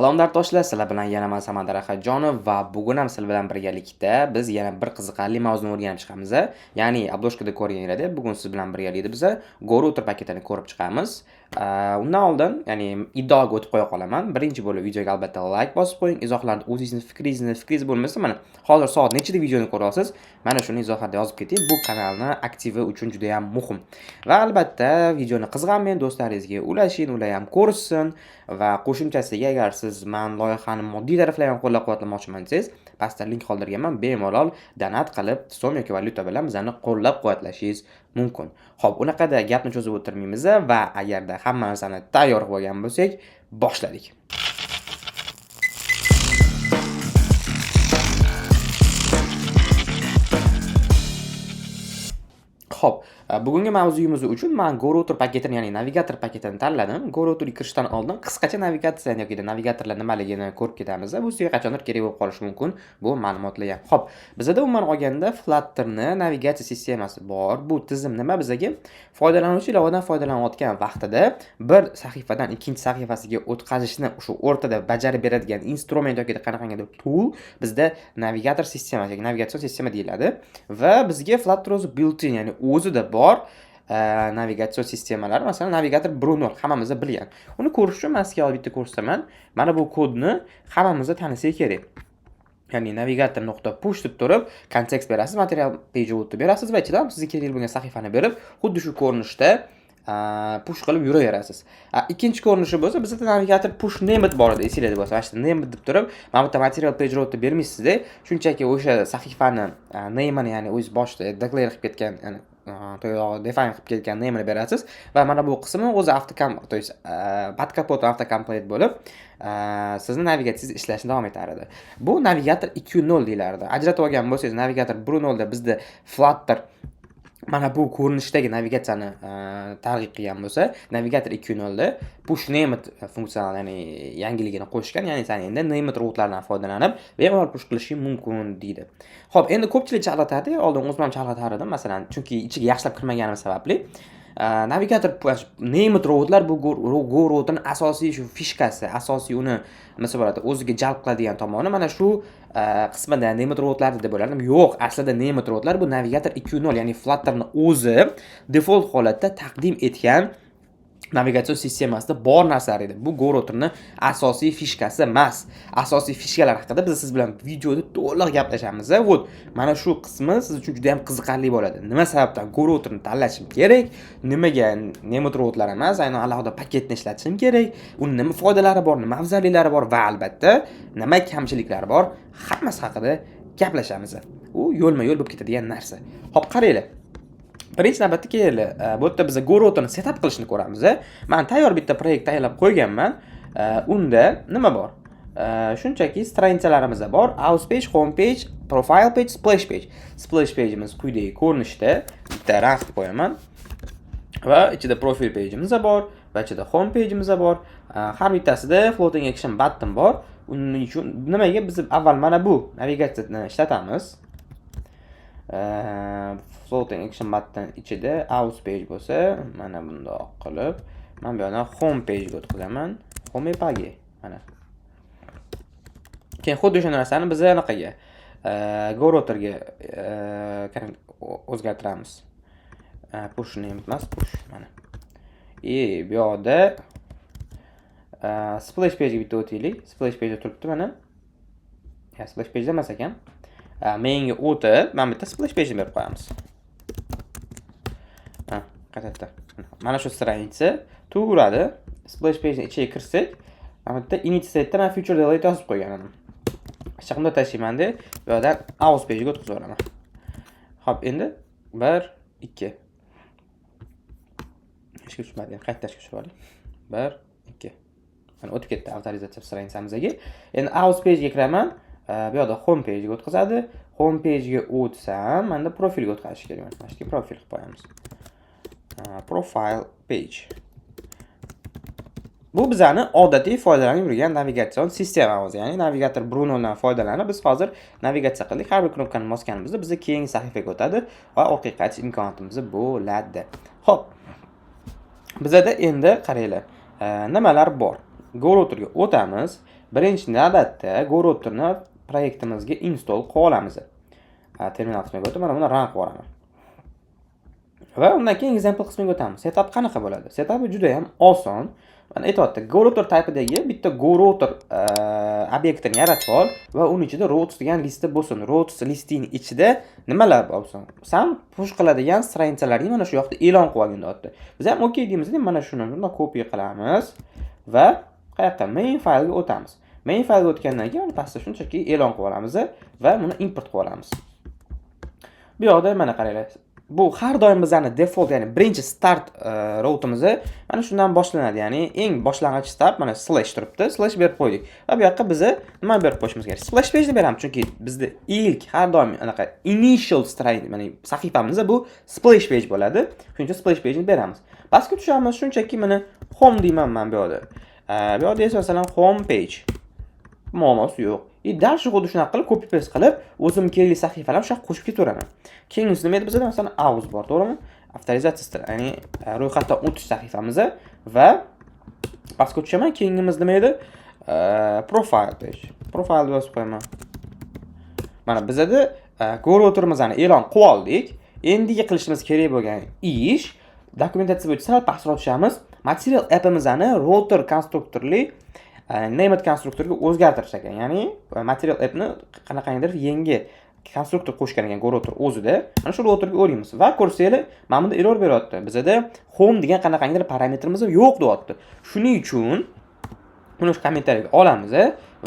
Salom, dardoshlar, sizlar bilan yana man, Samandar Ahadjonov, va bugun ham sizlar bilan birgalikda biz yana bir qiziqarli mavzuni o'rganib chiqamiz. Ya'ni обложка da ko'rganinglardek, bugun siz bilan birgalikda biz GoRouter paketini ko'rib chiqamiz. Undan oldin, ya'ni iddaoga o'tib qo'ya qolaman. Birinchi bo'lib videoga albatta like bosib qo'ying, izohlarda o'zingizni fikringizni, fikringiz bo'lmasa, mana hozir soat nechida videoni ko'ryapsiz, mana shuni izohlarda yozib keting. Bu kanalni aktivi uchun juda ham muhim. Va albatta videoni qizg'anmang, do'stlaringizga ulashing, ular ham ko'rsin va qo'shimchasiga agar siz man loyihani moddiy taraflama qo'llab-quvvatlamoqchiman desangiz, pastda link qoldirganman, bemalol donat qilib, so'm yoki valyuta bilan bizani qo'llab-quvvatlashingiz mumkin. Xo'p, unaqada gapni cho'zib o'tirmaymiz va agarda hamma narsani tayyor qilib olgan bo'lsak, boshladik. Xo'p, bugungi mavzuyimiz uchun man GoRouter paketini, ya'ni navigator paketini tanladim. GoRouterga kirishdan oldin qisqacha navigatsiya yoki navigatorlar nimaligini ko'rib ketamiz. Bu sizga qachondir kerak bo'lib qolishi mumkin bu ma'lumotlar ham. Xo'p, bizada umuman olganda Flutterni navigatsiya sistemasi bor. Bu tizim nima bizaga? Foydalanuvchi ilovadan foydalanayotgan vaqtida bir sahifadan ikkinchi sahifasiga o'tkazishni o'sha o'rtada bajarib beradigan instrument yoki qanaqangidir tool bizda navigator sistemasi yoki navigatsion sistema deyiladi va bizga Flutter o'zi built-in, ya'ni o'zida bor navigatsion sistemalar, masalan, navigator 1.0 hammamiz bilgan. Uni ko'rish uchun man sizga bitta ko'rsataman. Mana bu kodni hammamiz tanisak kerak. Ya'ni navigator nuqta push deb turib, kontekst berasiz, material page o'tib berasiz va ichidan sizga kerak bo'lgan sahifani berib, xuddi shu ko'rinishda push qilib yuraverasiz. Ikkinchi ko'rinishi bo'lsa, bizda navigator push named bor edi, esinglarda bo'lsa. Mana shu named deb turib, mana bu yerda material page route bermaysizda, shunchaki o'sha sahifani name'ini, ya'ni o'zingiz boshida declare qilib ketgan, ya'ni define qilib ketgan name'ini berasiz va mana bu qismi o'zi avtokam, то есть под капотом автокомплет bo'lib, sizni navigatsiyangiz ishlashni davom etar edi. Bu navigator 2.0 deyilardi. Ajratib olgan bo'lsangiz, navigator 1.0 da bizda Flutter mana bu ko'rinishdagi navigatsiyani targ'ib qilgan bo'lsa, navigator 2.0 da push named funksional, ya'ni yangiligini qo'shgan, ya'ni san endi named routelardan foydalanib bemalol push qilishing mumkin deydi. Xo'p, endi ko'pchilik chalg'itadi, oldin o'zim ham chalg'itar edim, masalan, chunki ichiga yaxshilab kirmaganim sababli. Navigator named routelar bu Go routerni asosiy shu фишка si, asosiy uni nima bo'ladi, o'ziga jalb qiladigan tomoni mana shu qismida named routelar deb o'ylardim. Yo'q, aslida named routelar bu navigator 2.0, ya'ni Flutterni o'zi default holatda taqdim etgan navigatsion sistemasida bor narsalar edi. Bu GoRouterni asosiy фишка si emas. Asosiy фишка lar haqida biz siz bilan videoda to'liq gaplashamiz. Вот, mana shu qismi siz uchun juda ham qiziqarli bo'ladi. Nima sababdan GoRouterni tanlashim kerak? Nimaga named routelar emas, aynan alohida paketni ishlatishim kerak? Uni nima foydalari bor, nima afzalliklari bor va albatta nima kamchiliklari bor? Hammasi haqida gaplashamiz. U yo'lma-yo'l bo'lib ketadigan narsa. Xo'p, qaranglar. Birinchi navbatda kelinglar. Bu yerda biz GoRouterni setup qilishni ko'ramiz. Men tayyor bitta proyekt tayyorlab qo'yganman. Unda nima bor? Shunchaki страница larimiz bor. House page, home page, profile page, splash page. Splash page'imiz quyidagi ko'rinishda, bitta rang qilib qo'yaman. Va ichida profil page'imiz bor va ichida home page'imiz bor. Har bittasida floating action button bor. Uning uchun nimaga biz avval mana bu navigatsiyani ishlatamiz? Floating action button ichida house page bo'lsa, mana bundoq qilib, men bu yoqdan home page ga o'tkazaman. Home page mana. Keyin xuddi o'sha narsani biz anaqaga, GoRouterga o'zgartiramiz. Push name emas, push mana. И bu yoqda splash page ga bitta o'taylik. Splash page turibdi mana. Ya, splash page emas ekan. Mainga o'tib, mana bitta splash page berib qo'yamiz. Ha, qayerda? Mana shu страница turadi. Splash page ni ichiga kirsak, mana bu yerda init state'da men future delete yozib qo'ygan edim. Shunda tashlayman-da, bu yoqdan house page ga o'tkazib yuboraman. Xo'p, endi 1 2. Ishga tushmadi, qayta ishga tushirib oling. 1 2. Mana o'tib ketdi avtorizatsiya страница mizga. Endi house page ga kiraman. Bu yoqda home page ga o'tkazadi. Home page ga o'tsam, menda profilga o'tkazish kerak. Mana shu yerga profil qilib qo'yamiz. Profile page. Bu bizani odatiy foydalanib yurgan navigatsion sistemamiz, ya'ni navigator 1.0 dan foydalanib biz hozir navigatsiya qildik. Har bir knopkani bosganimizda biza keyingi sahifaga o'tadi va orqaga qaytish imkoniyatimiz bo'ladi. Xo'p. Bizada endi qaranglar, nimalar bor? Go Routerga o'tamiz. Birinchi navbatda Go Routerni proyektimizga install qilib olamiz. Terminal qismiga o'tib, mana buni run qilib yuboraman. Va undan keyin example qismiga o'tamiz. Setup qanaqa bo'ladi? Setupi juda ham oson. Mana aytyapti, Go Router typeidagi bitta Go Router obyektini yaratib ol va uni ichida routes degan lista bo'lsin. Routes listining ichida nimalar bo'lsin? San push qiladigan страница laringni mana shu yoqda e'lon qilib olgin, deyapti. Biz ham okey deymiz, mana shuni bundoq copy qilamiz va qayoqqa? Main faylga o'tamiz. Main faylga o'tgandan keyin uni pastda shunchaki e'lon qilib olamiz va buni import qilib olamiz. Bu yoqda mana qaranglar. Bu har doim bizani default, ya'ni birinchi start routeimiz mana shundan boshlanadi. Ya'ni eng boshlang'ich start mana slash turibdi. Slash berib qo'ydik. Va bu yoqqa biza nima berib qo'yishimiz kerak? Splash page ni beramiz, chunki bizda ilk har doim anaqa initial strike, ya'ni sahifamiz bu splash page bo'ladi. Shuning uchun splash page ni beramiz. Pastga tushamiz, shunchaki mana home deyman man bu yoqda. Bu yoqda esa masalan home page. Muammosi yo'q. И дальше xuddi shunaqa qilib copy paste qilib, o'zim kerakli sahifalarni o'sha yoqqa qo'shib ketaveraman. Keyingisi nima edi bizada? Masalan, auth bor, to'g'rimi? Avtorizatsiya, ya'ni ro'yxatdan o'tish sahifamiz va pastga tushaman. Keyingimiz nima edi? Profile page. Profile deb yozib qo'yaman. Mana bizada Go Routerimizni e'lon qilib oldik. Endigi qilishimiz kerak bo'lgan ish, dokumentatsiya bo'yicha sal pastroq tushamiz. Material appimizni router konstruktorli named konstruktorga o'zgartirish ekan. Ya'ni material appni qanaqangidir yangi konstruktor qo'shgan ekan Go Router o'zida. Mana shu routerga o'raymiz va ko'rsanglar, mana bunda error beryapti. Bizada home degan qanaqangidir parametrimiz yo'q, deyapti. Shuning uchun buni shu kommentariyaga olamiz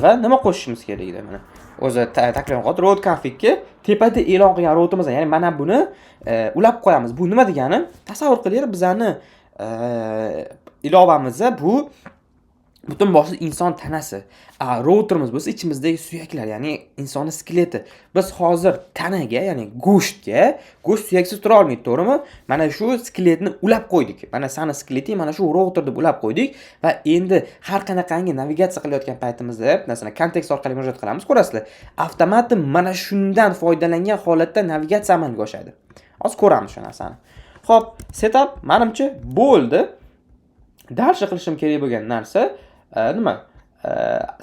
va nima qo'shishimiz kerak edi mana. O'zi takror qilyapti. Route configga tepada e'lon qilgan routeimizni, ya'ni mana buni ulab qo'yamiz. Bu nima degani? Tasavvur qilinglar, bizani ilovamizda bu butun boshli inson tanasi. Routerimiz bo'lsa ichimizdagi suyaklar, ya'ni insonni skeleti. Biz hozir tanaga, ya'ni go'shtga, go'sht suyaksiz tura olmaydi, to'g'rimi? Mana shu skeletni ulab qo'ydik. Mana sani skeleting mana shu router deb ulab qo'ydik va endi har qanaqangi navigatsiya qilayotgan paytimizda, masalan, kontekst orqali murojaat qilamiz, ko'rasizlar, avtomatik mana shundan foydalangan holatda navigatsiya amalga oshadi. Hozir ko'ramiz shu narsani. Xo'p, setup manimcha bo'ldi. Дальше qilishim kerak bo'lgan narsa nima?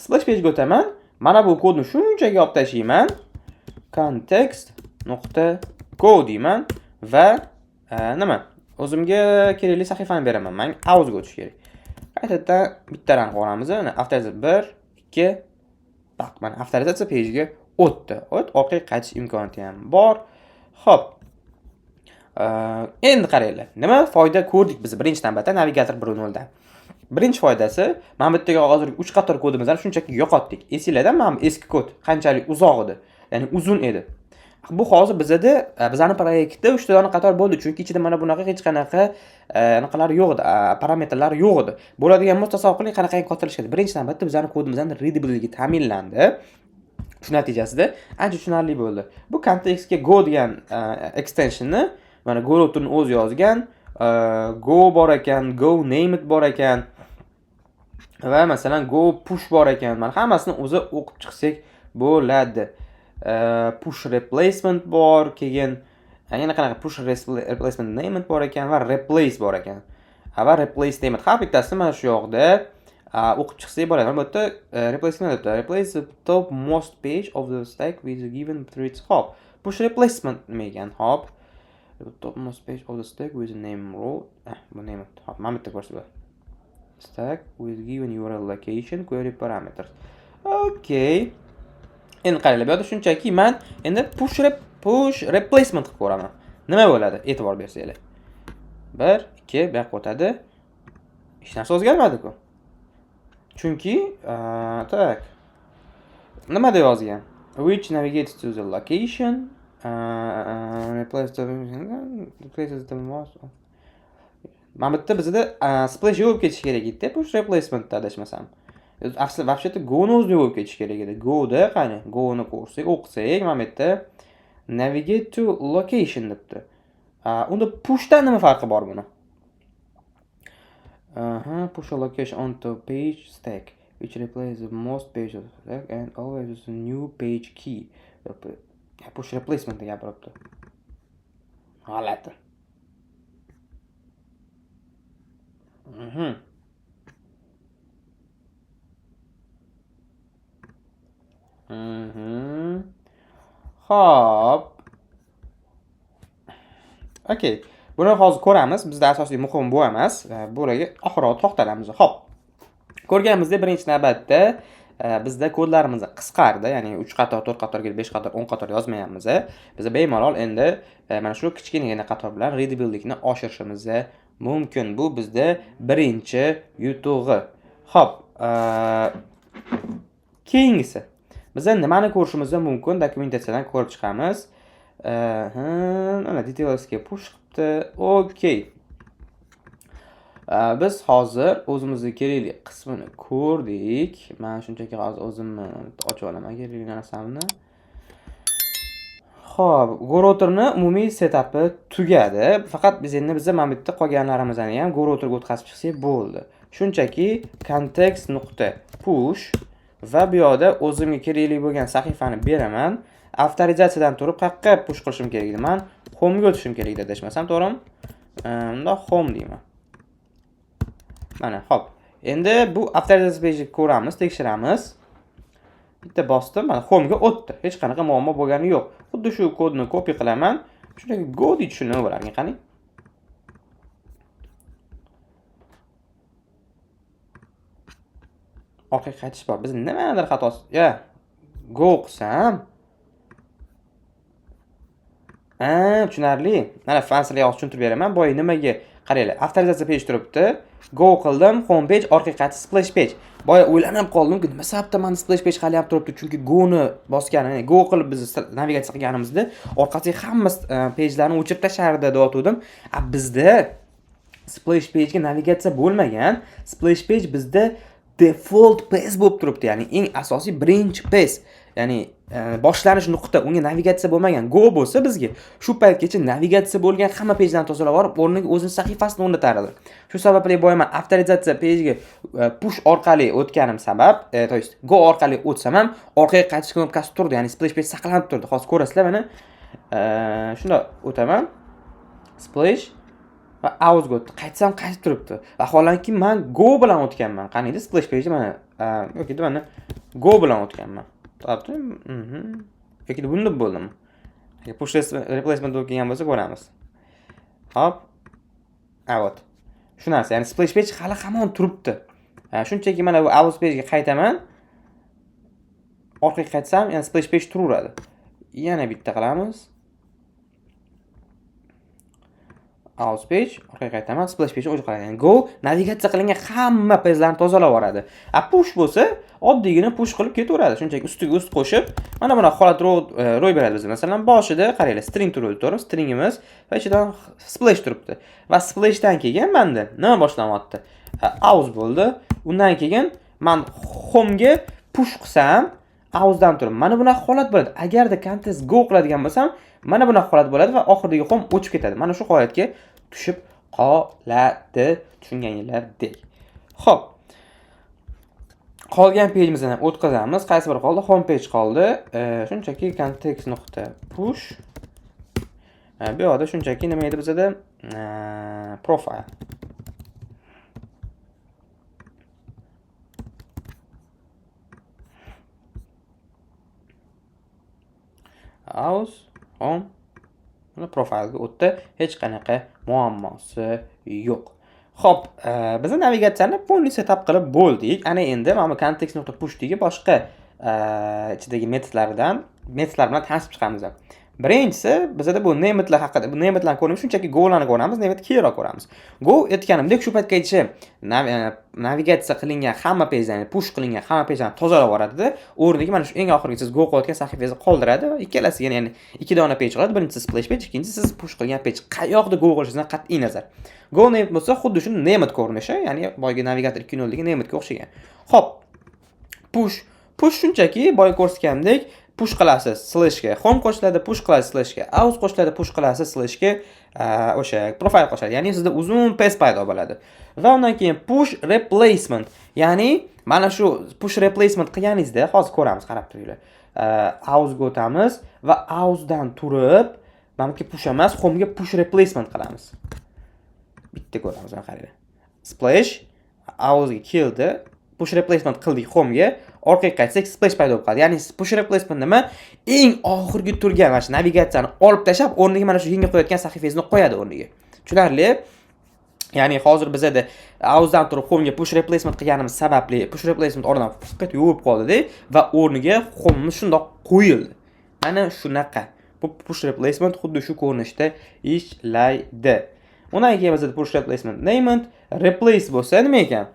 Splash page ga o'taman. Mana bu kodni shunchaki olib tashlayman. Context nuqta go deyman va nima? O'zimga kerakli sahifani beraman. Menga authga o'tish kerak. Qaytadan bitta rang qilamiz. Mana avtorizatsiya 1, 2, taq, mana avtorizatsiya pagega o'tdi. O't, orqaga qaytish imkoniyati ham bor. Xo'p. Endi qaranglar. Nima foyda ko'rdik biz birinchi navbatda navigator 1.0 dan? Birinchi foydasi, mana bu yerdagi hozirgi 3 qator kodimizni shunchaki yo'qotdik. Esinglarda, mana bu eski kod qanchalik uzoq edi, ya'ni uzun edi. Bu hozir bizada bizani proyektda 3 ta dona qator bo'ldi, chunki ichida mana bunaqa hech qanaqa anaqalar yo'q edi, parametrlar yo'q edi. Bo'ladigan bo'lsa, tasavvur qiling, qanaqangi kattalashadi. Birinchi navbatda bizani kodimizning readability ta'minlandi. Shu natijasida ancha tushunarli bo'ldi. Bu kontekstga go degan extensionni mana Go Routerni o'zi yozgan, go bor ekan, go named bor ekan va masalan go push bor ekan. Mana hammasini o'zi o'qib chiqsak bo'ladi. Push replacement bor, keyin yana qanaqa push replacement named bor ekan va replace bor ekan. Va replace named har bittasini mana shu yoqda o'qib chiqsak bo'ladi. Mana bu yerda replace nima debdi? Replace the top most page of the stack with the given threads. Hop. Push replacement nima ekan? Hop. The topmost page of the stack with name row. Bu name. Hop, mana bu yerda ko'rsa bo'ladi. Stack with given URL location query parameters. Okay. Endi qaranglar, bu yerda shunchaki man endi push replacement qilib ko'raman. Nima bo'ladi? E'tibor bersanglar. 1, 2 bu yoqqa o'tadi. Hech narsa o'zgarmadi-ku. Chunki, так. Nima deb yozgan? Which navigates to the location, replaces the most. Mana bu yerda bizda splash yo'q bo'lib ketishi kerak edi, push replacementda adashmasam. Asli вообще-то go'ni o'zida yo'q bo'lib ketishi kerak edi. Go'da qani? Go'ni ko'rsak, o'qisak, mana bu yerda navigate to location debdi. Unda pushdan nima farqi bor buni? Aha, push a location onto page stack, which replaces the most page of the stack and always use a new page key. Push replacement gapiribdi. G'alati. Xo'p. Okey. Buni hozir ko'ramiz. Bizda asosiy muhim bu emas. Bularga oxirroq to'xtalamiz. Xo'p. Ko'rganimizdek, birinchi navbatda bizda kodlarimiz qisqardi, ya'ni 3 qator, 4 qator, 5 qator, 10 qator yozmayapmiz. Biz bemalol endi mana shu kichkinagina qator bilan readabilityni oshirishimiz mumkin. Bu bizda birinchi yutug'i. Xo'p, keyingisi. Biz nimani ko'rishimiz mumkin? Dokumentatsiyadan ko'rib chiqamiz. Mana detailsga push qilibdi. Okey. Biz hozir o'zimizga kerakli qismini ko'rdik. Men shunchaki hozir o'zimni ochib olaman kerakli narsamni. Xo'p, GoRouterni umumiy setupi tugadi. Faqat biz endi biza mana bu yerda qolganlarimizni ham GoRouterga o'tkazib chiqsak bo'ldi. Shunchaki context nuqta push va bu yoqda o'zimga kerakli bo'lgan sahifani beraman. Avtorizatsiyadan turib qayerqa push qilishim kerak edi? Men home'ga o'tishim kerak edi, adashmasam, to'g'rimi? Unda home deyman. Mana, xo'p. Endi bu avtorizatsiya page ko'ramiz, tekshiramiz. Bitta bosdim, mana home'ga o'tdi. Hech qanaqa muammo bo'lgani yo'q. Xuddi shu kodni copy qilaman. Shunchaki go deydi, shuni nima bo'larkan, qani? Orqaga qaytish bor. Biz nimadir xatosi. Ya, go qilsam. Ha, tushunarli. Mana sizlarga hozir tushuntirib beraman. Boya nimaga qaranglar, avtorizatsiya page turibdi. Go qildim, home page, orqaga qaytish splash page. Boya o'ylanib qoldimki, nima sababdan mana splash page hali ham turibdi? Chunki go ni bosgan, ya'ni go qilib biz navigatsiya qilganimizda orqasiga hamma pagelarni o'chirib tashlardi deyotgandim. A bizda splash page ga navigatsiya bo'lmagan. Splash page bizda default page bo'lib turibdi, ya'ni eng asosiy birinchi page, ya'ni boshlanish nuqta, unga navigatsiya bo'lmagan. Go bo'lsa bizga shu paytgacha navigatsiya bo'lgan hamma pagelarni tozalab olib, o'rniga o'zini sahifasini o'rnatar edi. Shu sababli boya men avtorizatsiya pagega push orqali o'tganim sabab, то есть go orqali o'tsam ham orqaga qaytish knopkasi turdi, ya'ni splash page saqlanib turdi. Hozir ko'rasizlar, mana shunda o'taman. Splash va authga o'tdi. Qaytsam qaytib turibdi. Vaholanki men go bilan o'tganman. Qaniydi splash page mana, yoki mana go bilan o'tganman. Topdi? Yoki bunda bo'ldimi? Agar push replacement bo'lib kelgan bo'lsa ko'ramiz. Hop. A, вот. Shu narsa, ya'ni splash page hali hamon turibdi. Shunchaki mana bu auth page ga qaytaman. Orqaga qaytsam, yana splash page turaveradi. Yana bitta qilamiz. Auth page, orqaga qaytaman, splash page o'chib qoladi. Ya'ni go navigatsiya qilingan hamma pagelarni tozalab yuboradi. A push bo'lsa, oddiygina push qilib ketaveradi. Shunchaki ustiga ust qo'shib, mana bunaqa holat ro'y beradi bizga. Masalan, boshida qaranglar, string turibdi, to'g'rimi? Stringimiz va ichidan splash turibdi. Va splashdan keyin menda nima boshlanyapti? Auth bo'ldi. Undan keyin men home'ga push qilsam, authdan turib, mana bunaqa holat bo'ladi. Agarda context go qiladigan bo'lsam, mana bunaqa holat bo'ladi va oxiridagi home o'chib ketadi. Mana shu holatga tushib qoladi, tushunganinglardek. Xo'p. Qolgan page'imizni ham o'tkazamiz. Qaysi biri qoldi? Home page qoldi. Shunchaki context nuqta push. Bu yoqda shunchaki nima edi bizada? Profile. Auth, home, mana profilga o'tdi. Hech qanaqa muammosi yo'q. Xo'p, biz navigatsiyani полный setup qilib bo'ldik. Ana endi mana bu context nuqta push degi boshqa ichidagi metodlar bilan tanishib chiqamiz. Birinchisi bizada bu namedlar haqida, bu namedlarni ko'ramiz, shunchaki go'larni ko'ramiz, named keyinroq ko'ramiz. Go aytganimdek, shu paytgacha navigatsiya qilingan hamma pagelarni, push qilingan hamma pagelarni tozalab yuboradida, o'rniga mana shu eng oxirgi siz go qilayotgan sahifangizni qoldiradi va ikkalasiga, ya'ni ikki dona page qoladi. Birinchisi splash page, ikkinchisi siz push qilgan page. Qayoqda go qilishingizdan qat'iy nazar. Go named bo'lsa, xuddi shu named ko'rinishi, ya'ni boyagi navigator 2.0 dagi namedga o'xshagan. Xo'p, push, push shunchaki boya ko'rsatganimdek, push qilasiz slashga home qo'shiladi, push qilasiz slashga auth qo'shiladi, push qilasiz slashga o'sha profile qo'shiladi. Ya'ni sizda uzun path paydo bo'ladi. Va undan keyin push replacement, ya'ni mana shu push replacement qilganingizda hozir ko'ramiz, qarab turinglar. Authga o'tamiz va authdan turib mana bu push emas, homega push replacement qilamiz. Bitta ko'ramiz, mana qaranglar. Splash authga keldi, push replacement qildik homega, Orqaga qaytsak, splash paydo bo'lib qoladi. Ya'ni push replacement nima? Eng oxirgi turgan mana shu navigatsiyani olib tashlab, o'rniga mana shu yangi qo'yayotgan sahifangizni qo'yadi o'rniga. Tushunarli? Ya'ni hozir bizada authdan turib home'ga push replacement qilganimiz sababli push replacement oradan faqat yuvib qoldida va o'rniga home'imiz shundoq qo'yildi. Mana shunaqa. Bu push replacement xuddi shu ko'rinishda ishlaydi. Undan keyin bizada push replacement named replace bo'lsa nima ekan?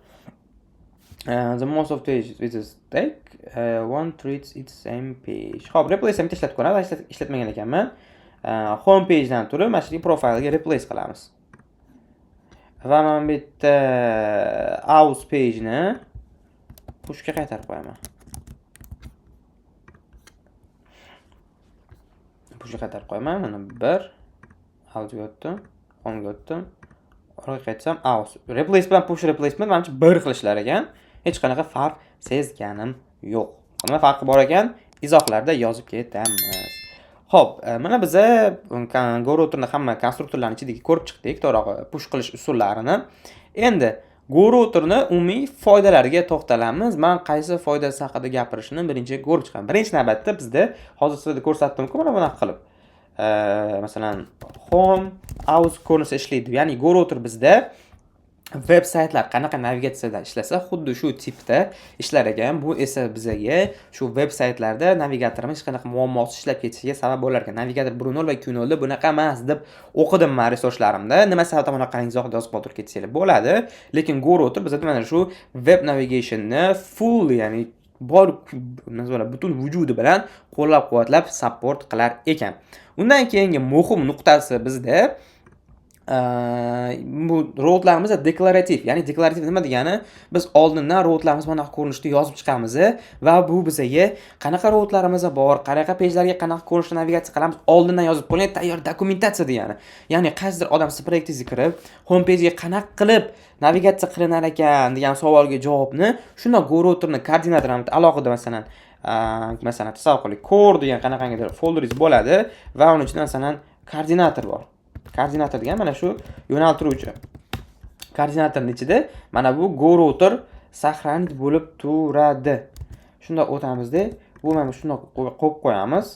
The most of page with a stack one treats its same page. Xo'p, replace ham ishlatib ko'ramiz, ishlatmagan ekanman. Home page'dan turib mana shu profilga replace qilamiz. Va mana bu yerda auth page'ni pushga qaytarib qo'yaman. Pushga qaytarib qo'yaman. Mana 1 authga o'tdim, home'ga o'tdim. Orqaga qaytsam auth. Replace bilan push replacement manimcha bir xil ishlar ekan. Hech qanaqa farq sezganim yo'q. Nima farqi bor ekan? Izohlarda yozib ketamiz. Xo'p, mana biza GoRouterni hamma konstruktorlarning ichidagi ko'rib chiqdik, to'g'rog'i push qilish usullarini. Endi GoRouterni umumiy foydalariga to'xtalamiz. Men qaysi foydasi haqida gapirishni birinchi ko'rib chiqaman. Birinchi navbatda bizda hozir sizlarga ko'rsatdim-ku, mana bunaqa qilib. Masalan, home auth ko'rinishida ishlaydi. Ya'ni GoRouter bizda veb saytlar qanaqa navigatsiyada ishlasa, xuddi shu tipda ishlar ekan. Bu esa bizaga shu veb saytlarda navigatorimiz hech qanaqa muammosiz ishlab ketishiga sabab bo'lar ekan. Navigator 1.0 va 2.0 da bunaqa emas deb o'qidim men resurslarimda. Nima sababdan bunaqa izoh yozib qoldirib ketsanglar bo'ladi. Lekin GoRouter bizada mana shu web navigationni full, ya'ni bor butun vujudi bilan qo'llab-quvvatlab support qilar ekan. Undan keyingi muhim nuqtasi bizda bu routlarimiz deklarativ, ya'ni deklarativ nima degani? Biz oldindan routlarimiz mana ko'rinishda yozib chiqamiz va bu bizaga qanaqa routlarimiz bor, qanaqa pagelarga qanaqa ko'rinishda navigatsiya qilamiz, oldindan yozib qo'yilgan tayyor dokumentatsiya degani. Ya'ni qaysidir odam siz proyektingizga kirib, home pagega qanaqa qilib navigatsiya qilinar ekan degan savolga javobni shundoq GoRouterni koordinatorini alohida masalan tasavvur qiling, core degan qanaqangidir folderingiz bo'ladi va uning ichida masalan koordinator bor. Koordinator degan mana shu yo'naltiruvchi. Koordinatorning ichida mana bu GoRouter saqlanib bo'lib turadi. Shundoq o'tamizda, bu mana shundoq qo'yib qo'yamiz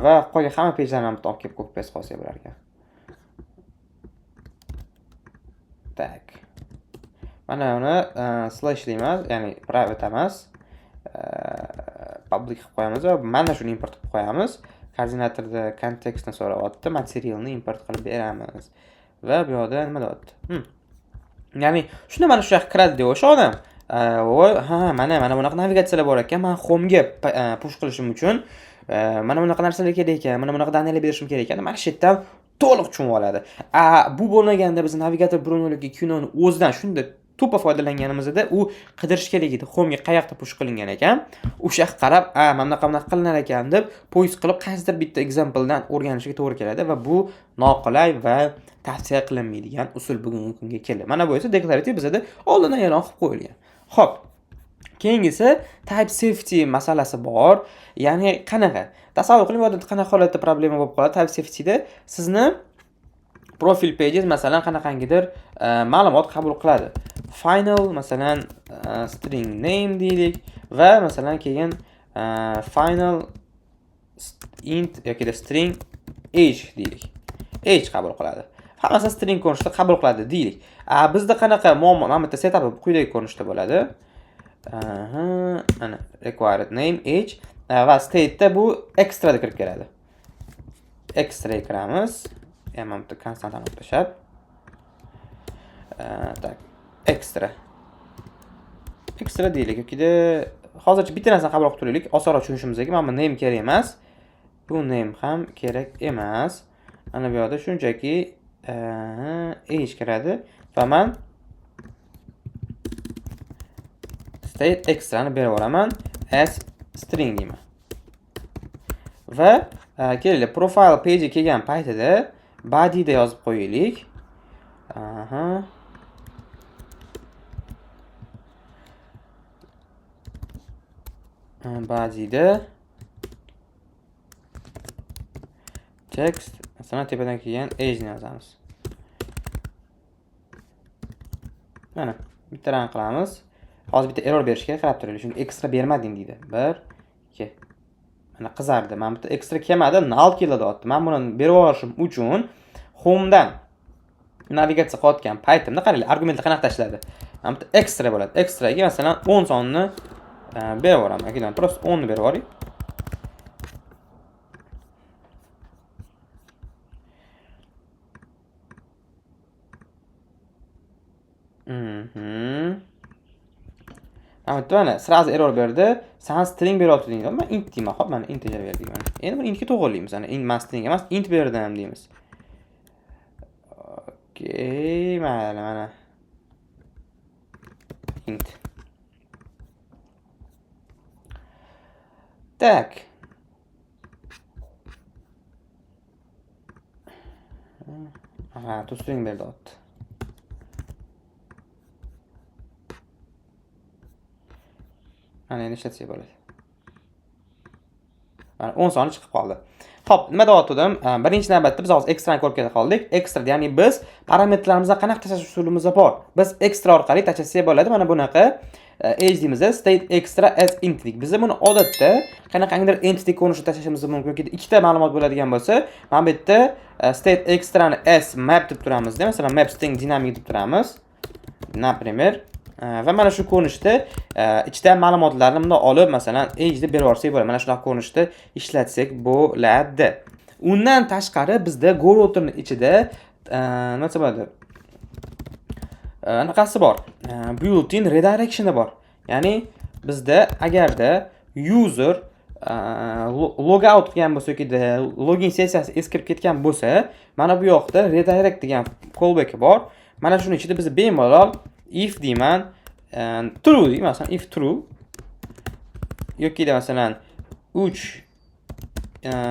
va qolgan hamma pagelarni ham bitta olib kelib copy paste qilsak bo'lar ekan. Tak. Mana uni slash deymiz, ya'ni private emas, public qilib qo'yamiz va mana shuni import qilib qo'yamiz. Koordinatorda kontekstni so'rayapti, materialni import qilib beramiz. Va bu yoqda nima deyapti? Ya'ni shunda mana shu yoqqa kiradi deb o'sha odam. Voy, ha, mana bunaqa navigatsiyalar bor ekan. Men home'ga push qilishim uchun mana bunaqa narsalar kerak ekan, mana bunaqa данные berishim kerak ekan. Mana shu yerdan to'liq tushunib oladi. Bu bo'lmaganda biz navigator 1.0 yoki 2.0 ni o'zidan shunda to'pa foydalanganimizda u qidirish kerak edi. Home'ga qayoqda push qilingan ekan, o'sha yoqqa qarab, a, mana bunaqa bunaqa qilinar ekan deb поиск qilib qaysidir bitta exampledan o'rganishiga to'g'ri keladi va bu noqulay va tavsiya qilinmaydigan usul bugungi kunga keldi. Mana bu esa deklarativ bizada oldindan e'lon qilib qo'yilgan. Xo'p, keyingisi type safety masalasi bor. Ya'ni qanaqa? Tasavvur qiling, bu yerda qanaqa holatda problema bo'lib qoladi? Type safetyda sizni profil pages masalan qanaqangidir ma'lumot qabul qiladi. Final masalan string name deylik va masalan keyin final int yoki string age deylik. Age qabul qiladi. Hammasi string ko'rinishida qabul qiladi deylik. Bizda qanaqa muammo? Mana bu yerda setup quyidagi ko'rinishda bo'ladi. Aha, mana required name age va state'da bu extra da kirib keladi. Extra kiramiz. Mana bu yerda konstantani olib tashlab. Так, extra. Extra deylik yokida hozircha bitta narsani qabul qilib turaylik. Osonroq tushunishimizga mana bu name kerak emas. Bu name ham kerak emas. Mana bu yoqda shunchaki age kiradi va men state extrani berib yuboraman as string deyman. Va kelinglar, profile page kelgan paytida bodyda yozib qo'yaylik. Aha. Bodyda text, masalan, tepadan kelgan age ni yozamiz. Mana bitta rang qilamiz. Hozir bitta error berish kerak, qarab turaylik. Chunki extra bermading deydi. 1 2. Mana qizardi. Mana bitta extra kelmadi, null keldi deyapti. Men buni berib yuborishim uchun home'dan navigatsiya qilayotgan paytimda qaranglar, argumentlar qanaqa tashladi. Mana bitta extra bo'ladi. Extraga masalan 10 sonni berib yuboraman. Yoki просто 10 ni berib yuboring. Mana bitta mana сразу error berdi. San string beryapti deydi. Men int deyman. Xo'p, mana integer berdik mana. Endi buni intga to'g'rilaymiz. Ana int emas, string emas, int berdim deymiz. Okey, mayli mana. Int. Так. Aha, to string berdi. Mana endi ishlatsak bo'ladi. Mana 10 soni chiqib qoldi. Xo'p, nima deyotgandim? Birinchi navbatda biz hozir ekstrani ko'rib keta qoldik. Ekstra, ya'ni biz parametrlarimizni qanaqa tashlash usulimiz bor. Biz ekstra orqali tashlasak bo'ladi. Mana bunaqa age deymiz, state extra as int deydik. Biz buni odatda qanaqangidir entity ko'rinishida tashlashimiz mumkin yoki ikkita ma'lumot bo'ladigan bo'lsa, mana bu yerda state extrani as map deb turamizda, masalan map string dynamic deb turamiz. Например, va mana shu ko'rinishda ichidan ma'lumotlarni bundoq olib, masalan, age deb berib yuborsak bo'ladi. Mana shunaqa ko'rinishda ishlatsak bo'ladi. Undan tashqari bizda Go routerning ichida nima desa bo'ladi? Anaqasi bor. Built-in redirectioni bor. Ya'ni bizda agarda user logout qilgan bo'lsa yoki login sessiyasi eskirib ketgan bo'lsa, mana bu yoqda redirect degan callback bor. Mana shuni ichida biz bemalol if deyman, true deyman, masalan if true yoki masalan 3,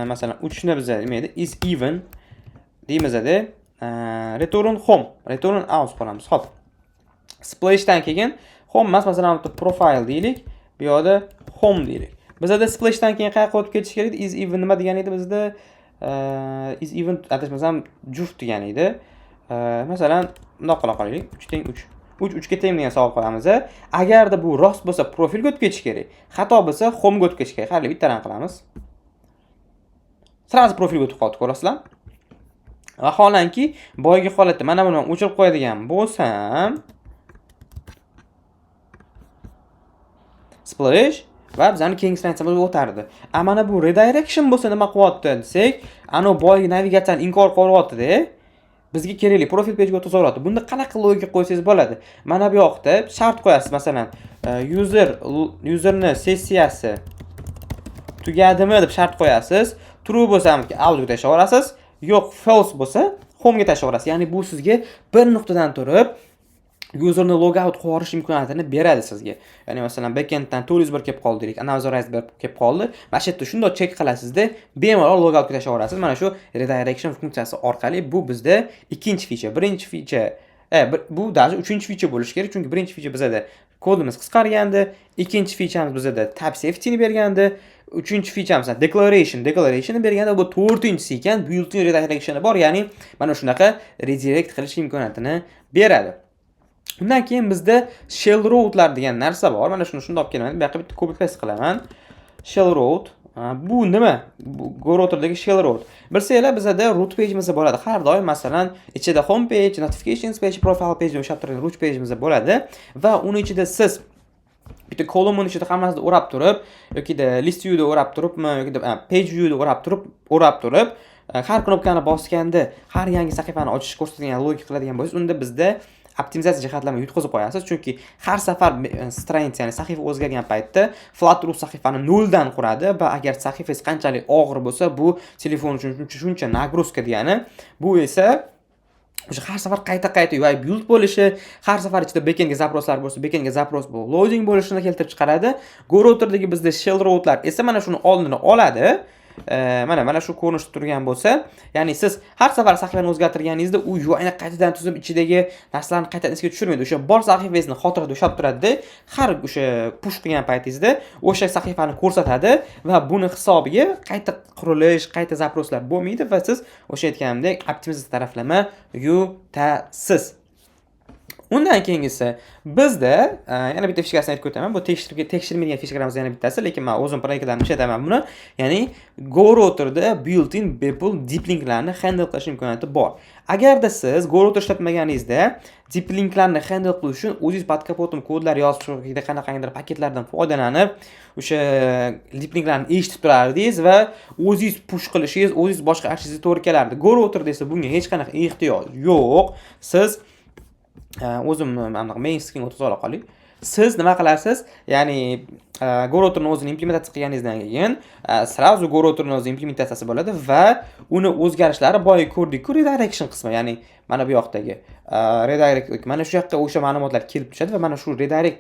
masalan 3 ni biza nima edi? Is even deymizda, return home, return out qilamiz. Xo'p. Splashdan keyin home emas, masalan profile deylik. Bu yoqda home deylik. Bizada splashdan keyin qayerga o'tib ketish kerak edi? Is even nima degan edi bizda? Is even adashmasam juft degan edi. Masalan, bundoq qila qolaylik. 3 teng 3. 3 3 ga teng degan savol qo'yamiz. Agarda bu rost bo'lsa, profilga o'tib ketish kerak. Xato bo'lsa, homega o'tib ketish kerak. Hali bittadan qilamiz. Сразу profilga o'tib qoldi, ko'rasizlar? Vaholanki, boyagi holatda mana buni o'chirib qo'yadigan bo'lsam, splash va bizani keyingi страница mizga o'tardi. A mana bu redirection bo'lsa nima qilyapti desak, ana boyagi navigatsiyani inkor qilyapti-da. Bizga kerakli profil pagega o'tkazyapti. Bunda qanaqa logika qo'ysangiz bo'ladi? Mana bu yoqda shart qo'yasiz, masalan, userni sessiyasi tugadimi deb shart qo'yasiz. True bo'lsa outga tashlab yuborasiz, yo'q false bo'lsa homega tashlab yuborasiz. Ya'ni bu sizga bir nuqtadan turib userni logout qilib yuborish imkoniyatini beradi sizga. Ya'ni masalan backenddan 401 kelib qoldi deylik, unauthorized kelib qoldi. Mana shu yerda shundoq check qilasizda, bemalol logoutga tashlab yuborasiz. Mana shu redirection funksiyasi orqali. Bu bizda ikkinchi feature. Birinchi feature, bu даже uchinchi feature bo'lishi kerak, chunki birinchi feature bizada kodimiz qisqargandi, ikkinchi featureimiz bizada type safetyni bergandi, uchinchi featureimiz declarationni bergandi, bu to'rtinchisi ekan built-in redirectioni bor, ya'ni mana shunaqa redirect qilish imkoniyatini beradi. Undan keyin bizda shell route'lar degan narsa bor. Mana shuni shundoq olib kelaman. Bu yoqqa bitta copy paste qilaman. Shell route. Bu nima? Bu Go router'dagi shell route. Bilsanglar, bizada root page'imiz bo'ladi. Har doim masalan ichida home page, notifications page, profile page ushlab turgan root page'imiz bo'ladi va uni ichida siz bitta column ichida hammasini o'rab turib yokida list viewda o'rab turibmi yoki page viewda o'rab turib har knopkani bosganda har yangi sahifani ochish ko'rsatadigan logika qiladigan bo'lsangiz, unda bizda optimizatsiya jihatlama yutqizib qo'yasiz, chunki har safar страница, ya'ni sahifa o'zgargan paytda Flutter sahifani noldan quradi va agar sahifangiz qanchalik og'ir bo'lsa, bu telefon uchun shuncha нагрузка degani. Bu esa o'sha har safar qayta-qayta UI build bo'lishi, har safar ichida backendga запрос lar bo'lsa, backendga запрос bu loading bo'lishini keltirib chiqaradi. Go router'dagi bizda shell route'lar esa mana shuni oldini oladi. Mana shu ko'rinishda turgan bo'lsa, ya'ni siz har safar sahifani o'zgartirganingizda u UIni qaytadan tuzib, ichidagi narsalarni qaytadan esga tushirmaydi. O'sha bor sahifangizni xotirada ushlab turadida, har o'sha push qilgan paytingizda o'sha sahifani ko'rsatadi va buni hisobiga qayta qurilish, qayta запрос lar bo'lmaydi va siz o'sha aytganimdek optimizatsiya taraflama yutasiz. Undan keyingisi bizda yana bitta фишка sini aytib o'taman. Bu tekshirmaydigan фишка larimiz yana bittasi, lekin man o'zim proyektlarimda ishlataman buni. Ya'ni Go Routerda built-in bepul deep linklarni handle qilish imkoniyati bor. Agarda siz Go Router ishlatmaganingizda, deep linklarni handle qilish uchun o'zingiz под капотом kodlar yozib, qanaqangidir paketlardan foydalanib, o'sha deep linklarni eshitib turardingiz va o'zingiz push qilishingiz, o'zingiz boshqarishingizga to'g'ri kelardi. Go Routerda esa bunga hech qanaqa ehtiyoj yo'q. Siz o'zim mana bunaqa main screen o'tkazib ola qoling. Siz nima qilasiz? Ya'ni Go Routerni o'zini implementatsiya qilganingizdan keyin сразу Go Routerni o'zi implementatsiyasi bo'ladi va uni o'zgarishlari, boya ko'rdik-ku, redirection qismi, ya'ni mana bu yoqdagi redirect, mana shu yoqqa o'sha ma'lumotlar kelib tushadi va mana shu redirect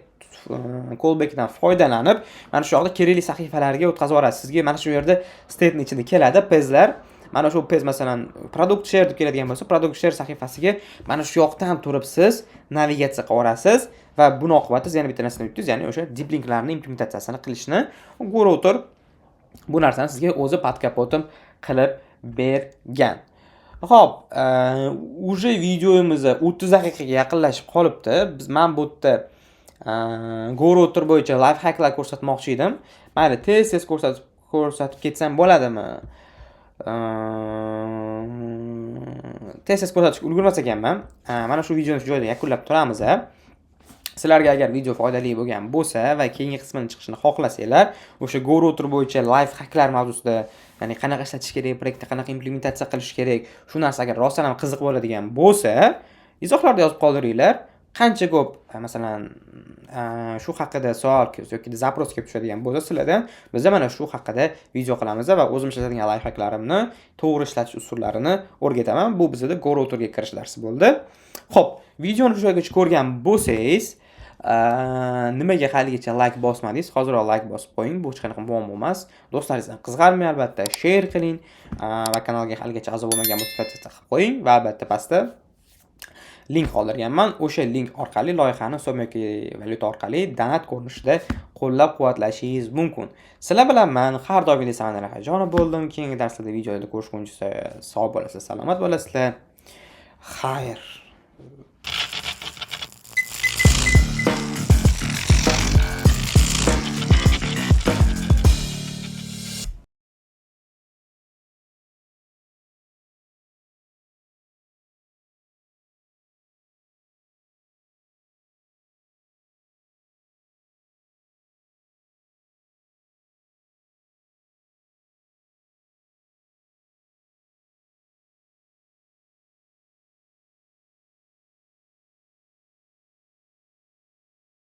callbackdan foydalanib, mana shu yoqda kerakli sahifalarga o'tkazib yuborasiz. Sizga mana shu yerda state'ni ichida keladi pathlar. Mana shu path, masalan, product share deb keladigan bo'lsa, product share sahifasiga mana shu yoqdan turib siz navigatsiya qilib yuborasiz va buni oqibatida siz yana bitta narsani yutdingiz, ya'ni o'sha deep linklarni implementatsiyasini qilishni Go Router bu narsani sizga o'zi под капотом qilib bergan. Xo'p, уже videomiz 30 daqiqaga yaqinlashib qolibdi. Man bu yerda Go Router bo'yicha life hacklar ko'rsatmoqchi edim. Mayli, tez-tez ko'rsatib ketsam bo'ladimi? Tez-tez ko'rsatishga ulgurmas ekanman. Mana shu videoni shu joyda yakunlab turamiz. Sizlarga agar video foydali bo'lgan bo'lsa va keyingi qismini chiqishini xohlasanglar, o'sha Go Router bo'yicha life hacklar mavzusida, ya'ni qanaqa ishlatish kerak, proyektda qanaqa implementatsiya qilish kerak, shu narsa agar rostdan ham qiziq bo'ladigan bo'lsa, izohlarda yozib qoldiringlar. Qancha ko'p, masalan, shu haqida savol yoki запрос kelib tushadigan bo'lsa sizlardan, biza mana shu haqida video qilamiz va o'zim ishlatadigan life hacklarimni, to'g'ri ishlatish usullarini o'rgataman. Bu bizada Go Routerga kirish darsi bo'ldi. Xo'p, videoni shu joygacha ko'rgan bo'lsangiz, nimaga haligacha like bosmadingiz? Hoziroq like bosib qo'ying, bu hech qanaqa muammo emas. Do'stlaringizdan qizg'anmay, albatta share qiling va kanalga haligacha a'zo bo'lmagan bo'lsa, подписка qilib qo'ying va albatta pastda link qoldirganman. O'sha link orqali loyihani so'm yoki valyuta orqali donat ko'rinishida qo'llab-quvvatlashingiz mumkin. Sizlar bilan man har doimgidek Samandar Hajonov bo'ldim. Keyingi darslarda, videolarda ko'rishguncha sog' bo'lasizlar, salomat bo'lasizlar. Xayr.